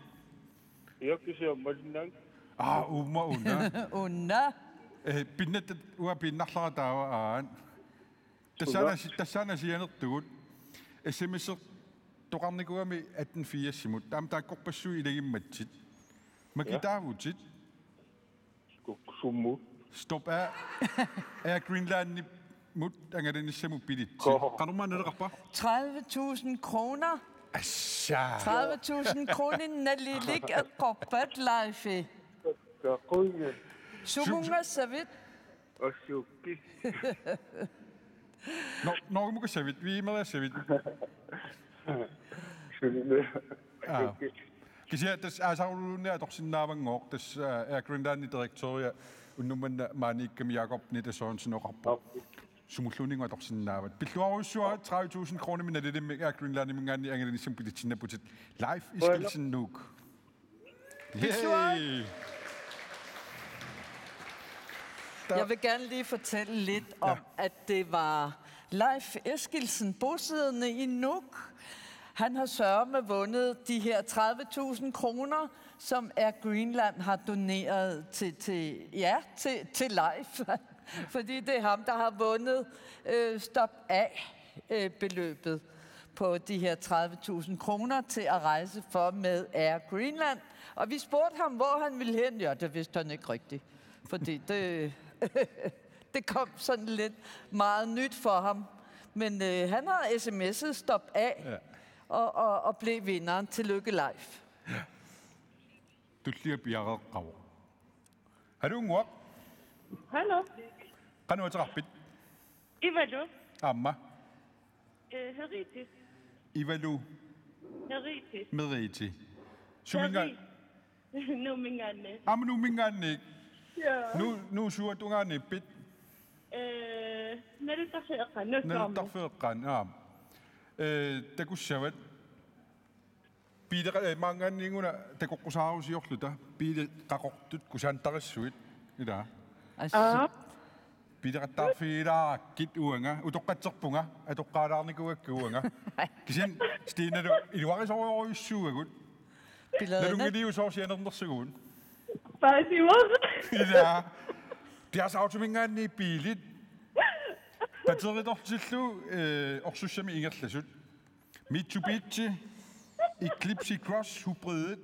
Iorkisium malinnaak. Aa, uuma una. Una. Eh, pinnatta uanga piinnarlara taava aat. Tassaana Uanga. Si-, tassaana sianertugut. S M S-ertoqarnikuugami atten firsimut. Taama taakkorpassuit ilagimmatsit. Makitaavutit. Summu. Stop A. Air Greenlandimut angalanissamut bilitsi. Koo. Qanormaa naleqarpa? Tredive tusind kroner. Asha. Tredive tusind kroner nalilik eqqorpat Leifi. Kaquinga. Sumungassavit. Ossukki. No, noormukassavit, viimeriassavit. Sunne. Aa. Kisianni tassa aasaruluunniit atorsinnaavanngoq, tassa, aa, Air Greenlandip direktøria unnummanna maaniikkami Jakob Nitta Sørensen oqarpoq. Sumulluunniit atorsinnaavat. Pilluarujussuarit tredive tusind kroner nalilimmik Air Greenlandiminngaanniit angalanissamut bilitsinnaapputit. Leif Eskilsen Nuuk. Pilluarit. Hey. Jeg vil gerne lige fortælle lidt om, ja, at det var Leif Eskilsen, bosiddende i Nuuk. Han har sørme vundet de her tredive tusind kroner, som Air Greenland har doneret til, til, ja, til, til Leif. Fordi det er ham, der har vundet øh, stop af øh, beløbet på de her tredive tusind kroner til at rejse for med Air Greenland. Og vi spurgte ham, hvor han ville hen. Ja, det vidste han ikke rigtigt. Fordi det, det kom sådan lidt meget nyt for ham. Men øh, han har sms'et stop af, ja, og, og, og blev vinderen. Tillykke, Leif. Tullia piareeqqavoq. Hallo, Nguaq. Hallo. Qanoq ateqarpit? Ivalu. Aamma. Eh, Heritis. Ivalu. Heritis. Meriti. Suminga. Nuumminngaanniit. Aamma Nuumminngaanniit. Ja. Nu, Nuup suatungaaniippit? Eh, Nalittarfik eqqaani. Nalittarfik eqqaani, aap. Eh, takussavat. Biileqa-, eh, maanngaanniit-una takoqqusaarusiorluta. Biilit qaqortut kusantarissuit. Ilaa. Assut. Biileqattaarfigilaarakkit uanga. Utoqqatserpunga. Atoqqaalaarnikuugakkit uanga. Kisianni Stinalu iluarisorujussuugatsigut. Biilerina. Nalunngiliuk soorlu sianernersugut? Paasivoq. Ilaa. Tasiilaminngaanniit biilit. Batteritortillu, eh, orsussamik ingerlasut. Mitsubishi Eclipse Cross Hybrid.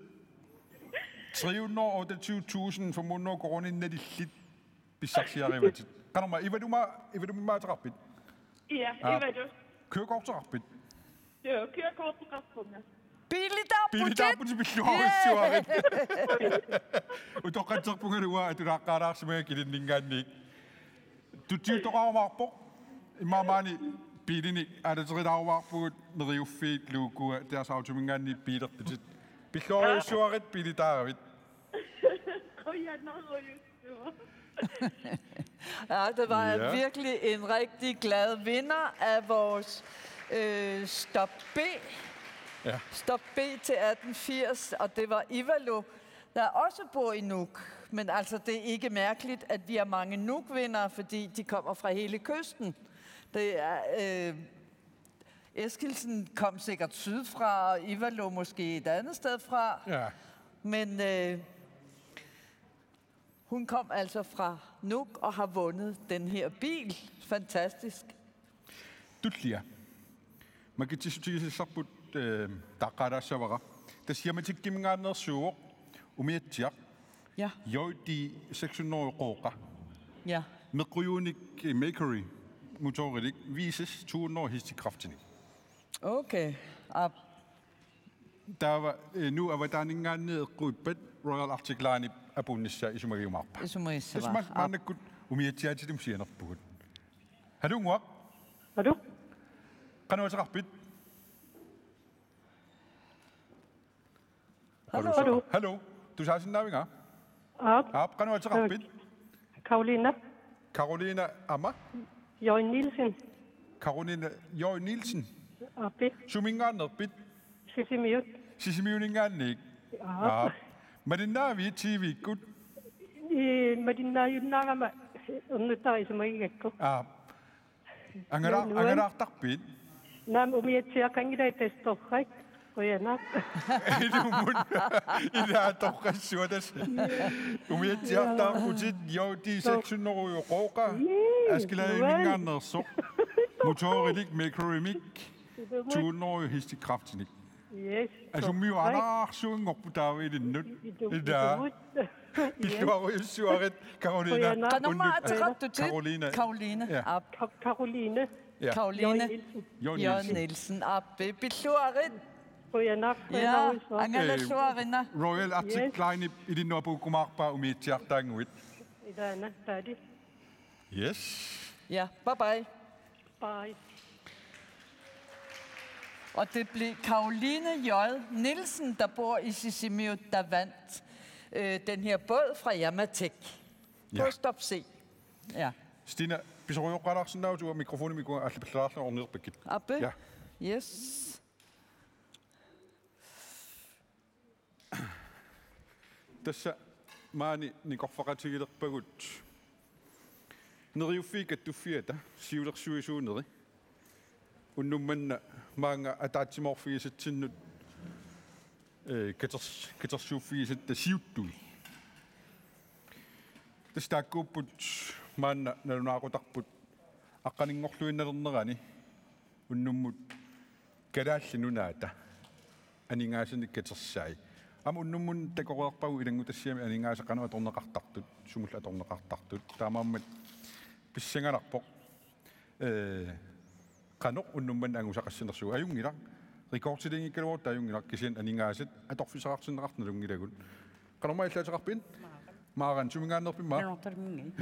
Tre hundrede og otteogtyve tusind fem hundrede koruuninik nalillit pissarsiarivatit. Qanormaa, Ivalumik, Ivalumik ateqarpit? Ja, Aa. Ivalu. Kørekorteqarpit? Ja, kørekorteqarpunga. Biilitaarputit. Biilitaarputit, pilluarujussuarit. Utoqqatserpungalu uanga atulaaqqaalaarsimagakku ilinninngaanniit. Tutsiuttoqarumaarpoq. Immaqa maani biilinik aalaterilaarumaarpugut, Neriuffiit, Luukua, Tasiilaminngaanniit biilerputit. Pilluarujussuarit, biilitaaravit. Qujanarujussuaq. Ja, det var Ja. Virkelig en rigtig glad vinder af vores øh, Stop B. Ja. Stop B til atten firs, og det var Ivalu, der også bor i Nuuk. Men altså, det er ikke mærkeligt, at vi har mange Nuuk-vindere, fordi de kommer fra hele kysten. Det er, øh, Eskilsen kom sikkert sydfra, og Ivalu måske et andet sted fra. Ja. Men øh, hun kom altså fra Nuuk og har vundet den her bil. Fantastisk. Tullia. Makitsissutigisassarput, eh, taaqqaalaassavara. Tassa Yamatikkiminngaanneersuuvoq umiatsiaq. Ja. J D seks hundrede Qooqa. Ja. Meqqujuunik, eh, Mercury motorilik V seks to hundrede hestekraftinik. Okay. Aap. Taava, eh, Nuuk Avataaninngaanniit eqquippat Royal Arctic Linep apuunnissaa isumagiumaarpa. Isumagissavara. Tassa ma-, aap, maannakkut umiatsiaatitim sianerpugut. Hallo, Nuuk. Hallo. Qanoq ateqarpit? Hallo. Hallo. Hallo. Tusaasinnaavinga? Aap. Aap, qanoq ateqarpit? Karoline. Karoline aamma? J. Nielsen. Karoline J. Nielsen. Aappi. Suminngaanneerpit? Sisimiut. Sisimiuninngaanniit? Aap. Aap. Malinnaavit T V-kkut? Ii, malinnaajunnaarama ernuttara isumagigakku. Aap. Angala-, nuan. Angalaartarpit? Naamik, umiatsiaqanngilaq, tassa torrak. Qujanaq. Ilummut. Ilaa torrassuaq tassa. Umiatsiartaarputit J D seks hundrede Qooqa. Ii, Askeladdiminngaanneersoq. Motorilik Mercurymik. Ilummut. To hundrede hestekraftinik. Yes. Asummiu torrak. Anaarsuanngorpu taava ilinnut. Ilu-, ilaa. Ilummut. Pilluarujussuarit, Karoline. Qujanaq. Qanormaa ateqartutit? Karoline. Karoline. Ja. Aap. Ka-, Karoline. Ja. Karoline. J. Nielsen. J. J. Nielsen. Nielsen. Aap. Pilluarit. Qujanaq. Ja. Qujanarujussuaq. Angalalluarina. Eh, Royal Arctic Linep ilinnut apuukkumaarpaa umiatsiartaannguit. Ilaana, taali. Yes. Ja, bye bye. Bye. Og det blev Karoline J. Nielsen, der bor i Sisimiut, der vandt, øh, den her båd fra Yamatek på, ja, stop C. Ja. Stina, pisorujoqqaalaarsinnaavit, mikrofonimik uanga aallapillalaarlunga ornilerpakkit. Ape? Ja. Yes. Tassa maani nikorfaqatigilerpagut Neriuffiit Kattuffiata siulersuisuuneri unnuk manna maanga ataatsimoorfigisatsinnut, eh, katers-, katersuuffigisatta siuttui. Tassa taakkuupput maanna nalunaaqutarput aqqaninngorluinnalernerani unnummut Kalaallit Nunaata aningaasanik katersai. Aamma unnummut takoreerpagut ilanngutassiami aningaasat qanoq atorneqartartut, sumullu atorneqartartut. Taamaammat pissanganarpoq, eh, qanoq unnuk manna angusaqassanersugut. Ajunngilaq, rekordilinngikkaluarutta ajunngilaq, kisianni aningaasat atorfissaqartinneqartut nalunngilagut. Qanormaa illit ateqarpit? Maaran. Maaran, suminngaanneerpit, Maa? Nanortalimminngaanniit.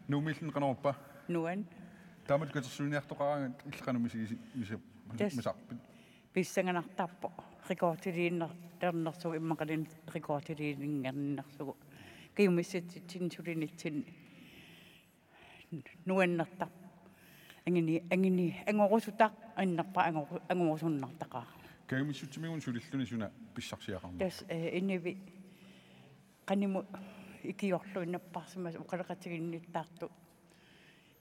Nuummiilluni qanoruppa? Nuann. Taamatut katersuiniartoqaraangat illit qanoq misigisi-, misi-, tassa misarpit? Pissanganartarpoq. Rekordiliinner-, -nersugut immaqaluunniit rekordiliinnginnersugut. Kajumissutsitsinnut sulinitsinni. Nuannertarpoq. Anguni, anguni, angorusutaq, annerpaaq angoru-, angorusunnartaqaaq. Kajumissutsiminngaanniit sulilluni suna pissarsiaqarnerpa? Tassa, eh, inuit qanimut ikiorlugit napparsimasut oqaloqatigiinnittaartut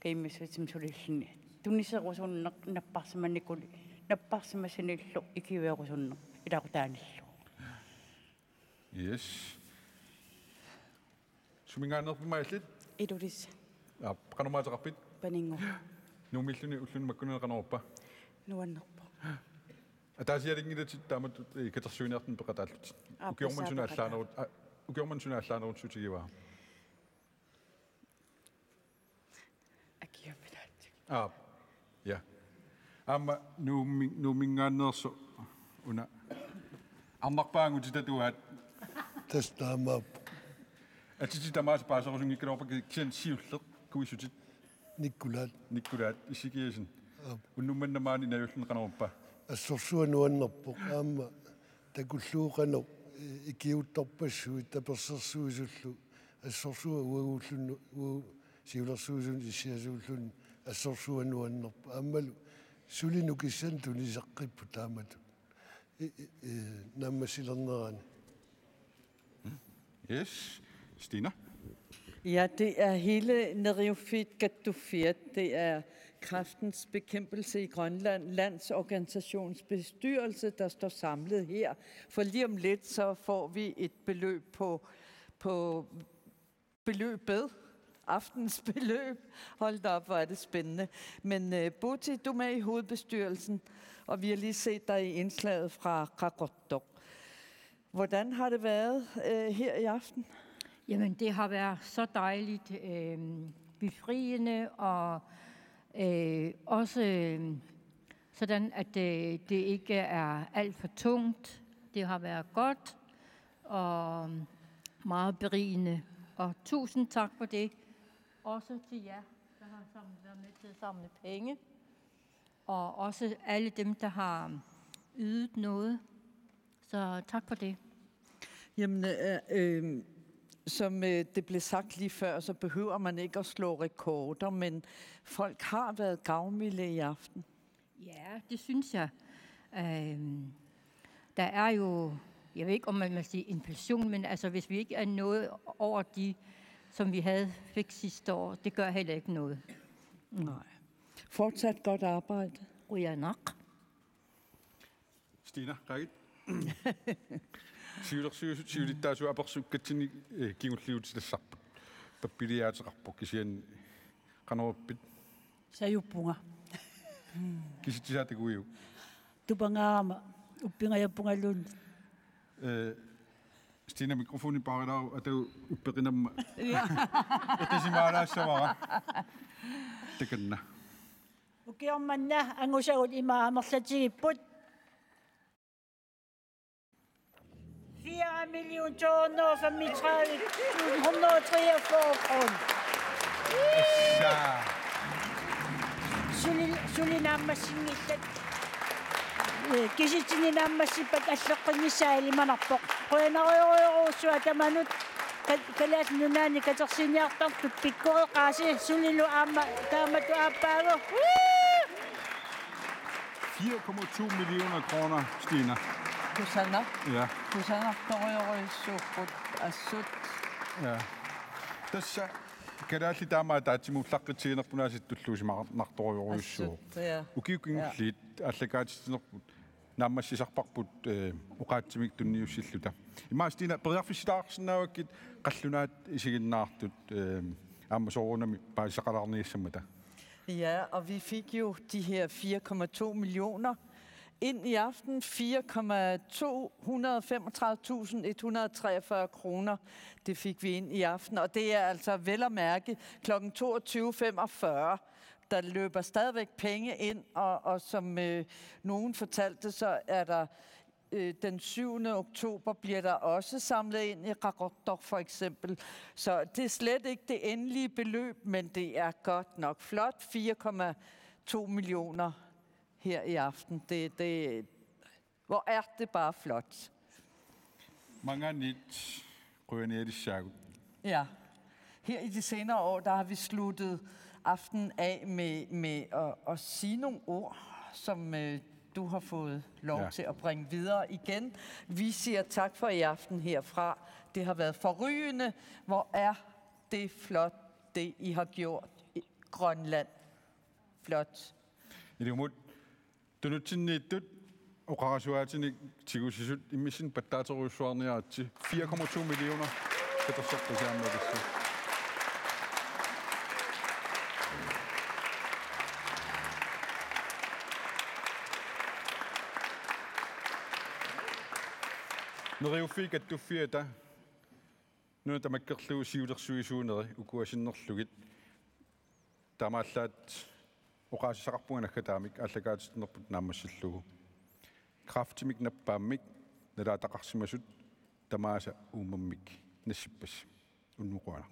kajumissutsimik sulilluni. Tuniserusunneq napparsimanikuli, napparsimasunillu ikiuerusunneq ilaqutaanillu. Yes. Suminngaanneerpit, Maa, illit? Ilulissat. Aap, qanormaa ateqarpit? Paninnguaq. Nuummiilluni ulluni makkunani qanoruppa? Nuannerpoq. Ataasialinngilatit taamatut, eh, katersuiniartunik peqataallutit. Aap, ukiormanna suna tassa peqataal-, allaanerut, a, ukiormanna suna allaanerussutigivaa? Akiamilaatsik. Aap. Ja. Aamma Nuummi-, Nuumminngaanneersoq una. Arnarpaat angutitatuaat. Tassa taamaappoq. Atitit tamaasa paaserusunngikkaluarpakka, kisianni siulleq kuissutit. Nikkulaat. Nikkulaat Issikiassen. Aap. Unnuk manna maani najulluni qanoruppa? Assorsuaq nuannerpoq. Aamma takullugu qanoq, eh, ikiuuttorpassuit tapersersuisullu. Assorsuaq uaguulluni, uagut siulersuisuni issiasuulluni assorsuaq nuannerpoq. Aammalu suli nukissanik tuniseqqipput taamatut. I, i, i, naammassilernerani. Yes, Stina? Ja, det er hele Neriuffiit Kattuffiat. Det er Kræftens Bekæmpelse i Grønland, Landsorganisationens bestyrelse, der står samlet her. For lige om lidt, så får vi et beløb på, på beløbet, aftens beløb. Hold da op, hvor er det spændende. Men øh, Buti, du er med i hovedbestyrelsen, og vi har lige set dig i indslaget fra Qaqortoq. Hvordan har det været øh, her i aften? Jamen, det har været så dejligt, øh, befriende og øh, også øh, sådan, at øh, det ikke er alt for tungt. Det har været godt og meget berigende. Og tusind tak for det. Også til jer, der har sammen, været med til at samle penge. Og også alle dem, der har ydet noget. Så tak for det. Jamen, øh, øh, som øh, det blev sagt lige før, så behøver man ikke at slå rekorder, men folk har været gavmilde i aften. Ja, det synes jeg. Øhm, der er jo, jeg ved ikke, om man må sige inflation, men altså, hvis vi ikke er noget over de, som vi havde fik sidste år, det gør heller ikke noget. Nej. Fortsat godt arbejde. Qujanaq. Stina, qaagit. Siulersuisut siulittaasuat apersukkatsinni, eh, kingulliutitassarput. Pappiliaateqarpoq kisianni qanoq ippit? Sajuppunga. Kisitsisaa takuiuk? Tupangaarama uppingajappungaluunniit. Eh, Stina, mikrofoni paarilaaruk atagu uppeqinamma. Eqisimaalaassavara. Takanna. Ukioq manna angusagut ima amerlatigipput. Fire million to hundrede og femogtredive tusind hundrede og treogfyrre kroner. Assa. Suli, suli naammassinngillat. Eh, kisitsineq naammassippat alleqqinnissaa ilimanarpoq. Qujanarujorujussuaq tamanut. Ka-, Kalaallit Nunaanni katersuiniartartut pikkoreqaasi, sulilu aamma taamatut aappaagu. Fire komma to millioner kroner, Stina. Kusanaq. Ja. Kusanartorujorujussuupput assut. Ja. Tassa kalaallit taama ataatsimut ullaqqitsiginerput aasiit tulluusimaarnartorujorujussuuvoq. Assut, ja. Ukiut kingulliit aallakaatitsinerput naammassisarparput, eh, oqaatsimik tunniussilluta. Immaqa Stina, periarfissilaarsinnaavakkit qallunaat isiginnaartut, eh, aamma soorunami paasisaqalaarniassammata. Ja, og vi fik jo de her fire komma to millioner ind i aften. Fire komma to hundrede femogtredive tusind et hundrede og treogfyrre kroner. Det fik vi ind i aften, og det er altså vel at mærke klokken toogtyve femogfyrre. Der løber stadigvæk penge ind, og, og som øh, nogen fortalte, så er der øh, den syvende oktober bliver der også samlet ind i Qaqortoq for eksempel. Så det er slet ikke det endelige beløb, men det er godt nok flot. Fire komma to millioner her i aften. Det, det, hvor er det bare flot. Manganit, qujanarissaagut. Ja. Her i de senere år, der har vi sluttet aftenen af med, med at, at sige nogle ord, som øh, du har fået lov Ja. ja. til at bringe videre igen. Vi siger tak for i aften herfra. Det har været forrygende. Hvor er det flot, det I har gjort i Grønland. Flot. Ilumut tunutsinniittut oqarasuaatinik tigusisut immissinnut pattaaterujussuarniaritsi. Fire komma to millioner. Katersorput siammaatissi. Neriuffiit Kattuffiata nuna tamakkerlugu siulersuisuuneri ukua sinnerlugit taamaallaat oqaasissaqarpunga naggataamik aallakaatitsinerput naammassillugu. Kræftimik nappaammik nalaataqarsimasut tamaasa uummammik nassippassi. Unnuquana.